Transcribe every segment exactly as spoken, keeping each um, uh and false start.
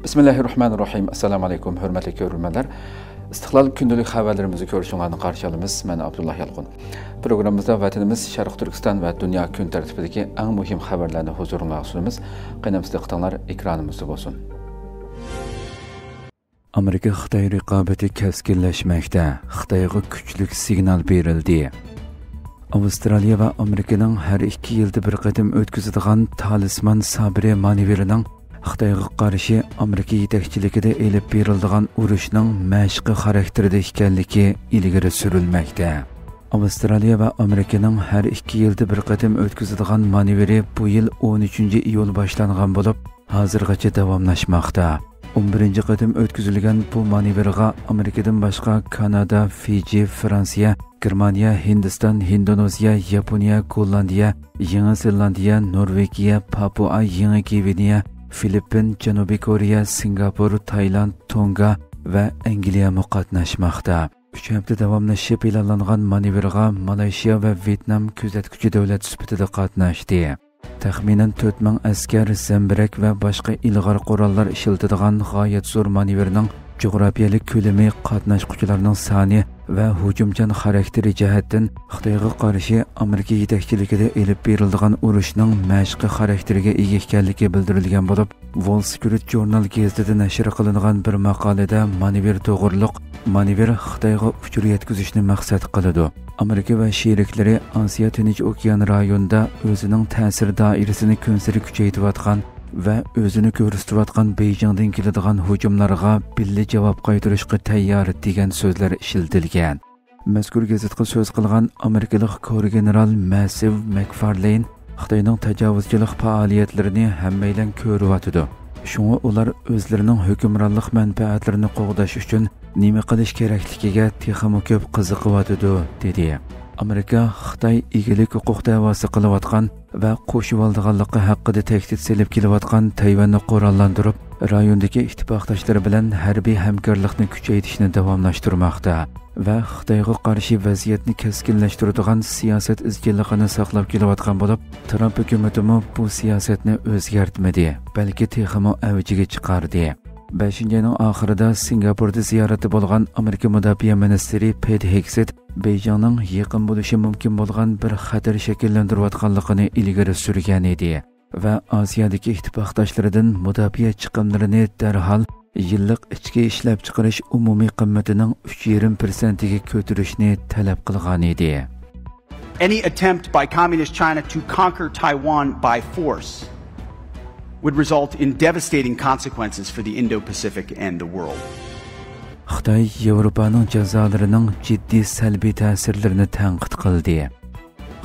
بىسمىللاھىررەھمانىررەھىم. ئەسسالامۇئەلەيكۇم، ھۆرمەتلىك كۆرۈرمەنلەر. ئىستىقلال كۈندىلىك خەۋەرلىرىمىزنى كۆرۈشۈڭلارنى قارشى ئالىمىز. مەن ئابدۇللا يالقۇن. پروگراممىمىزدا ۋەتىنىمىز، شەرقىي تۈركىستان ۋە دۇنيا كۈن تەرتىپىدىكى ئەڭ مۇھىم خەۋەرلەرنى ھۇزۇرۇڭلارغا سۇنىمىز. قېنى ئەمىسە دىققىتىڭلار ئېكرانىمىزدا بولسۇن. ئامېرىكا-خىتاي رىقابىتى كەسكىنلەشمەكتە، خىتايغا كۈچلۈك سىگنال بېرىلدى. ئاۋسترالىيە ۋە ئامېرىكىنىڭ ھەر ئىككى يىلدا بىر قېتىم ئۆتكۈزىدىغان تالىسمان سابىرى مانېۋىرىنىڭ خىتايغا قارشى ئامېرىكا يېتەكچىلىكىدە ئېلىپ بېرىلىدىغان ئۇرۇشنىڭ مەشقى خاراكتېرىدە ئىكەنلىكى ئىلگىرى سۈرۈلمەكتە. ئاۋسترالىيە ۋە ئامېرىكىنىڭ ھەر ئىككى يىلدا بىر قېتىم ئۆتكۈزىدىغان مانېۋىرى بۇ يىل ئون ئۈچىنچى ئىيۇل باشلانغان بولۇپ، ھازىرغىچە داۋاملاشماقتا. ئون بىرىنچى قېتىم ئۆتكۈزۈلگەن بۇ مانېۋىرغا ئامېرىكىدىن باشقا كانادا، فىجى، فرانسىيە، گېرمانىيە، ھىندىستان، ھىندونېزىيە، ياپونىيە، گوللاندىيە، يېڭى زېلاندىيە، نورۋېگىيە، پاپۇئا يېڭى گۋىنېيە، فىلىپپىن، جەنۇبىي كورېيە، سىنگاپور، تايلاند، تونگا ۋە ئەنگلىيەمۇ قاتناشماقتا. ئۈچ ھەپتە داۋاملىشىپ ئېلانلانغان مانېۋىرغا مالايشىيا ۋە ۋيېتنام كۆزەتكۈچى دۆلەت سۈپىتىدە قاتناشتى. تەخمىنەن تۆت مىڭ ئەسكەر، زەمبىرەك ۋە باشقا ئىلغار قوراللار ئىشلىتىدىغان غايەت زور مانېۋىرنىڭ جۇغراپىيەلىك كۆلىمى، قاتناشقۇچىلارنىڭ سانى ۋە ھۇجۇمچان خاراكتېرى جەھەتتىن خىتايغا قارشى ئامېرىكا يېتەكچىلىكىدە ئېلىپ بېرىلىدىغان ئۇرۇشنىڭ مەشقى خاراكتېرىگە ئىگە ئىكەنلىكى بىلدۈرۈلگەن بولۇپ، ۋول سترىت ژۇرنال گېزىتىدە نەشر قىلىنغان بىر ماقالىدە مانېۋىر توغرۇلۇق، مانېۋىر خىتايغا ئۇچۇر يەتكۈزۈشنى مەقسەت قىلىدۇ. ئامېرىكا ۋە شېرىكلىرى ئاسىيا تىنچ ئوكيان رايونىدا ئۆزىنىڭ تەسىر دائىرىسىنى كۈنسېرى كۈچەيتىۋاتقان ۋە ئۆزىنى كۆرسىتىۋاتقان بېيجىڭدىن كېلىدىغان ھۇجۇملارغا بىللە جاۋاب قايتۇرۇشقا تەييار، دېگەن سۆزلەر ئىشلىتىلگەن. مەزكۇر گېزىتقا سۆز قىلغان ئامېرىكىلىق كور گېنېرال مەسىۋ مەكفارلېين خىتاينىڭ تاجاۋۇزچىلىق پائالىيەتلىرىنى ھەممەيلەن كۆرۈۋاتىدۇ. شۇڭا ئۇلار ئۆزلىرىنىڭ ھۆكۈمرانلىق مەنپەئەتلىرىنى قوغداش ئۈچۈن نېمە قىلىش كېرەكلىكىگە تېخىمۇ كۆپ قىزىقىۋاتىدۇ، دېدى. ئامېرىكا خىتاي ئىگىلىك ھوقۇق دەۋاسى قىلىۋاتقان ۋە قوشۇۋالىدىغانلىقى ھەققىدە تەھدىت سېلىپ كېلىۋاتقان تەيۋەننى قوراللاندۇرۇپ، رايوندىكى ئىتتىپاقداشلىرى بىلەن ھەربىي ھەمكارلىقنى كۈچەيتىشنى داۋاملاشتۇرماقتا ۋە خىتايغا قارشى ۋەزىيەتنى كەسكىنلەشتۈرىدىغان سىياسەت ئىزچىللىقىنى ساقلاپ كېلىۋاتقان بولۇپ، ترامپ ھۆكۈمىتىمۇ بۇ سىياسەتنى ئۆزگەرتمىدى، بەلكى تېخىمۇ ئەۋجىگە چىقاردى. بەشىنچى ئاينىڭ ئاخىرىدا سىنگاپوردا زىيارەتتە بولغان ئامېرىكا مۇداپىئە مىنىستىرى پېت ھېگسېت بېيجىڭنىڭ يېقىن بولۇشى مۇمكىن بولغان بىر خەتەر شەكىللەندۈرۈۋاتقانلىقىنى ئىلگىرى سۈرگەن ئىدى ۋە ئاسىيادىكى ئىتتىپاقداشلىرىدىن مۇداپىئە چىقىملىرىنى دەرھال يىللىق ئىچكى ئىشلەپچىقىرىش ئومۇمىي قىممىتىنىڭ ئۈچ يېرىم پىرسەنتىگە كۆتۈرۈشنى تەلەپ قىلغان ئىدى. Any attempt by Communist China to conquer Taiwan by force would result in devastating consequences for the Indo-Pacific and the world. خىتاي ياۋروپانىڭ جازالىرىنىڭ جىددىي سەلبىي تەسىرلىرىنى تەنقىد قىلدى.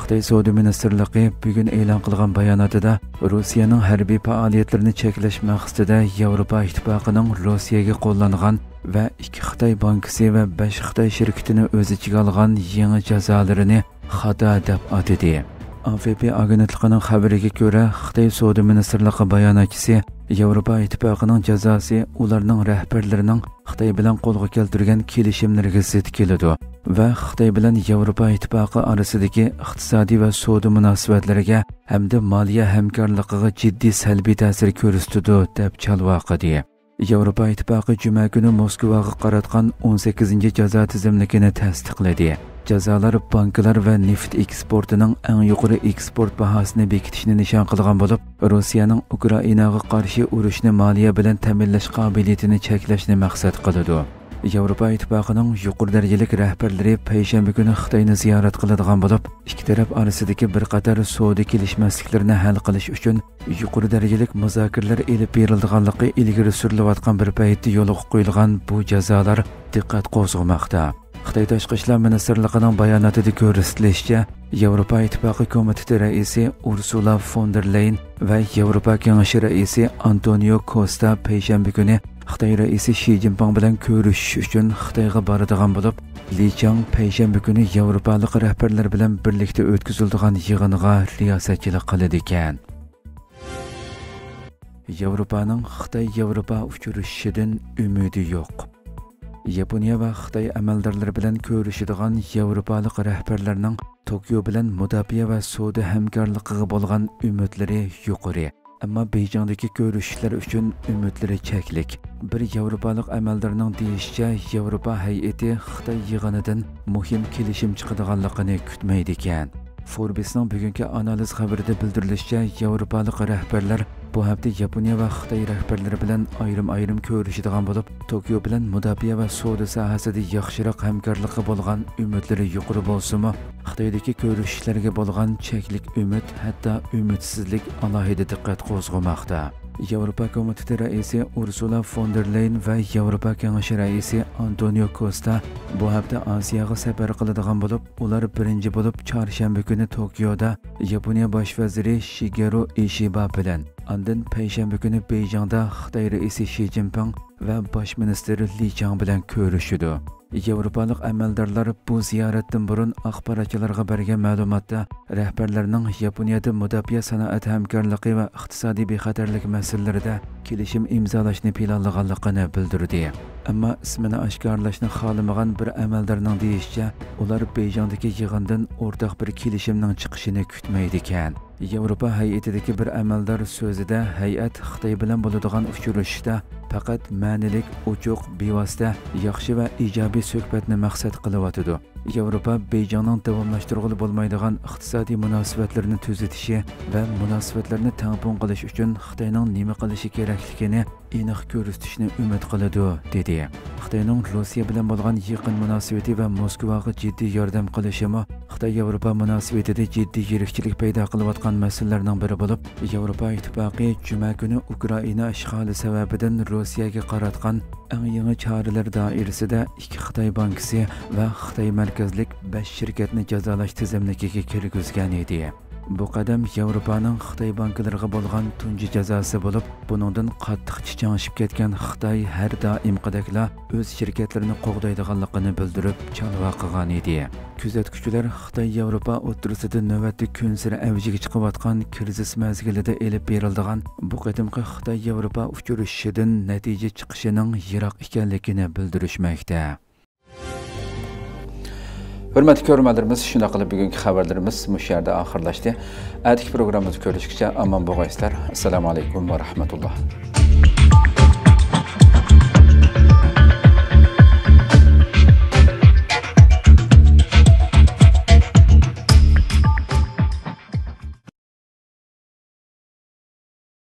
خىتاي سودا مىنىستىرلىقى بۈگۈن ئېلان قىلغان باياناتىدا، روسىيەنىڭ ھەربىي پائالىيەتلىرىنى چەكلەش مەقسىتىدە ياۋروپا ئىتتىپاقىنىڭ روسىيەگە قوللانغان ۋە ئىككى خىتاي بانكىسى ۋە بەش خىتاي شىركىتىنى ئۆز ئىچىگە ئالغان يېڭى جازالىرىنى خاتا دەپ ئاتىدى. ئا ف پ ئاگېنتلىقىنىڭ خەۋىرىگە كۆرە، خىتاي سودا مىنىستىرلىقى باياناتچىسى ياۋروپا ئىتتىپاقىنىڭ جازاسى ئۇلارنىڭ رەھبەرلىرىنىڭ خىتاي بىلەن قولغا كەلتۈرگەن كېلىشىملىرىگە زىت كېلىدۇ ۋە خىتاي بىلەن ياۋروپا ئىتتىپاقى ئارىسىدىكى ئىقتىسادىي ۋە سودا مۇناسىۋەتلىرىگە ھەمدە مالىيە ھەمكارلىقىغا جىددىي سەلبىي تەسىر كۆرسىتىدۇ، دەپ چالۋاقىدى. ياۋروپا ئىتتىپاقى جۈمە كۈنى موسكۋاغا قاراتقان ئون سەككىزىنچى جازا تىزىملىكىنى تەستىقلىدى. جازالار بانكىلار ۋە نېفىت ئېكسپورتىنىڭ ئەڭ يۇقىرى ئېكسپورت باھاسىنى بېكىتىشنى نىشان قىلغان بولۇپ، روسىيەنىڭ ئۇكرائىناغا قارشى ئۇرۇشنى مالىيە بىلەن تەمىنلەش قابىلىيىتىنى چەكلەشنى مەقسەت قىلىدۇ. ياۋروپا ئىتتىپاقىنىڭ يۇقىرى دەرىجىلىك رەھبەرلىرى پەيشەنبە كۈنى خىتاينى زىيارەت قىلىدىغان بولۇپ، ئىككى تەرەپ ئارىسىدىكى بىر قاتار سودا كېلىشمەسلىكلىرىنى ھەل قىلىش ئۈچۈن يۇقىرى دەرىجىلىك مۇزاكىرىلەر ئېلىپ بېرىلىدىغانلىقى ئىلگىرى سۈرۈلۈۋاتقان بىر پەيتتە يولغا قويۇلغان بۇ جازالار دىققەت قوزغىماقتا. خىتاي تاشقى ئىشلار مىنىستىرلىقىنىڭ باياناتىدا كۆرسىتىلىشىچە، ياۋروپا ئىتتىپاقى كومىتېتى رەئىسى ئۇرسۇلا فون دېر لەين ۋە ياۋروپا كېڭىشى رەئىسى ئانتونىيو كوستا پەيشەنبە كۈنى خىتاي رەئىسى شى جىنپىڭ بىلەن كۆرۈشۈش ئۈچۈن خىتايغا بارىدىغان بولۇپ، لى چاڭ پەيشەنبە كۈنى ياۋروپالىق رەھبەرلەر بىلەن بىرلىكتە ئۆتكۈزۈلىدىغان يىغىنغا رىياسەتچىلىك قىلىدىكەن. ياۋروپانىڭ خىتاي-ياۋروپا ئۇچرىشىشىدىن ئۈمىدى يوق. ياپونىيە ۋە خىتاي ئەمەلدارلىرى بىلەن كۆرۈشىدىغان ياۋروپالىق رەھبەرلەرنىڭ توكيو بىلەن مۇداپىئە ۋە سودا ھەمكارلىقىغا بولغان ئۈمىدلىرى يۇقىرى. ئەمما بېيجىڭدىكى كۆرۈشۈشلەر ئۈچۈن ئۈمىدلىرى چەكلىك. بىر ياۋروپالىق ئەمەلدارنىڭ دېيىشىچە، ياۋروپا ھەيئىتى خىتاي يىغىنىدىن مۇھىم كېلىشىم چىقىدىغانلىقىنى كۈتمەيدىكەن. فوربسنىڭ بۈگۈنكى ئانالىز خەۋىرىدە بىلدۈرۈلۈشىچە، ياۋروپالىق رەھبەرلەر بۇ ھەپتە ياپونىيە ۋە خىتاي رەھبەرلىرى بىلەن ئايرىم-ئايرىم كۆرۈشىدىغان بولۇپ، توكيو بىلەن مۇداپىئە ۋە سودا ساھەسىدە ياخشىراق ھەمكارلىققا بولغان ئۈمىدلىرى يۇقىرى بولسىمۇ، خىتايدىكى كۆرۈشۈشلەرگە بولغان چەكلىك ئۈمىد، ھەتتا ئۈمىدسىزلىك ئالاھىدە دىققەت قوزغىماقتا. ياۋروپا كومىتېتى رەئىسى ئۇرسۇلا فون دېر لېيېن ۋە ياۋروپا كېڭىشى رەئىسى ئانتونىيو كوستا بۇ ھەپتە ئاسىياغا سەپەر قىلىدىغان بولۇپ، ئۇلار بىرىنچى بولۇپ چارشەنبە كۈنى توكيودا ياپونىيە باش ۋەزىرى شىگېرۇ ئىشىبا بىلەن، ئاندىن پەيشەنبە كۈنى بېيجىڭدا خىتاي رەئىسى شى جىنپىڭ ۋە باش مىنىستىر لى چاڭ بىلەن كۆرۈشىدۇ. ياۋروپالىق ئەمەلدارلار بۇ زىيارەتتىن بۇرۇن ئاخباراتچىلارغا بەرگەن مەلۇماتتا، رەھبەرلەرنىڭ ياپونىيەدە مۇداپىئە سانائەت ھەمكارلىقى ۋە ئىقتىسادىي بىخەتەرلىك مەسىلىلىرىدە كېلىشىم ئىمزالاشنى پىلانلىغانلىقىنى بىلدۈردى. ئەمما ئىسمىنى ئاشكارىلاشنى خالىمىغان بىر ئەمەلدارنىڭ دېيىشىچە، ئۇلار بېيجىڭدىكى يىغىندىن ئورتاق بىر كېلىشىمنىڭ چىقىشىنى كۈتمەيدىكەن. ياۋروپا ھەيئىتىدىكى بىر ئەمەلدار سۆزىدە، ھەيئەت خىتاي بىلەن بولىدىغان ئۇچرىشىشتا پەقەت مەنىلىك، ئوچۇق، بىۋاسىتە، ياخشى ۋە ئىجابىي سۆھبەتنى مەقسەت قىلىۋاتىدۇ. ياۋروپا بېيجىڭنىڭ داۋاملاشتۇرغىلى بولمايدىغان ئىقتىسادىي مۇناسىۋەتلىرىنى تۈزىتىشى ۋە مۇناسىۋەتلەرنى تەڭپۇڭ قىلىش ئۈچۈن خىتاينىڭ نېمە قىلىشى كېرەكلىكىنى ئېنىق كۆرسىتىشنى ئۈمىد قىلىدۇ، دېدى. خىتاينىڭ روسىيە بىلەن بولغان يېقىن مۇناسىۋىتى ۋە موسكۋاغا جىددىي ياردەم قىلىشىمۇ خىتاي ياۋروپا مۇناسىۋىتىدە جىددىي يىرىكچىلىك پەيدا قىلىۋاتقان مەسىلىلەرنىڭ بىرى بولۇپ، ياۋروپا ئىتتىپاقى جۈمە كۈنى ئۇكرائىنا ئىشغالى سەۋەبىدىن روسىيەگە قاراتقان ئەڭ يېڭى چارىلەر دائىرىسىدە ئىككى خىتاي بانكىسى ۋە خىتاي مەركەزلىك بەش شىركەتنى جازالاش تىزىملىكىگە كىرگۈزگەن ئىدى. بۇ قەدەم ياۋروپانىڭ خىتاي بانكىلىرىغا بولغان تۇنجى جازاسى بولۇپ، بۇنىڭدىن قاتتىق چىچاڭشىپ كەتكەن خىتاي ھەر دائىمقىدەكلا ئۆز شىركەتلىرىنى قوغدايدىغانلىقىنى بىلدۈرۈپ، چالۋاق قىلغان ئىدى. كۆزەتكۈچىلەر خىتاي ياۋروپا ئوتتۇرىسىدا نۆۋەتتە كۈنسېرى ئەۋجىگە چىقىۋاتقان كىرىزىس مەزگىلىدە ئېلىپ بېرىلىدىغان بۇ قېتىمقى خىتاي ياۋروپا ئۇچرىشىشىدىن نەتىجە چىقىشىنىڭ يىراق ئىكەنلىكىنى بىلدۈرۈشمەكتە. ھۆرمەتلىك كۆرۈرمەنلىرىمىز، شۇنداق قىلىپ بۈگۈنكى خەۋەرلىرىمىز مۇشۇ يەردە ئاخىرلاشتى. ئەتىكى پروگراممىمىزدا كۆرۈشكىچە ئامان بولغايسىلەر. ئەسسالامۇ ئەلەيكۇم ۋە رەھمەتۇللا.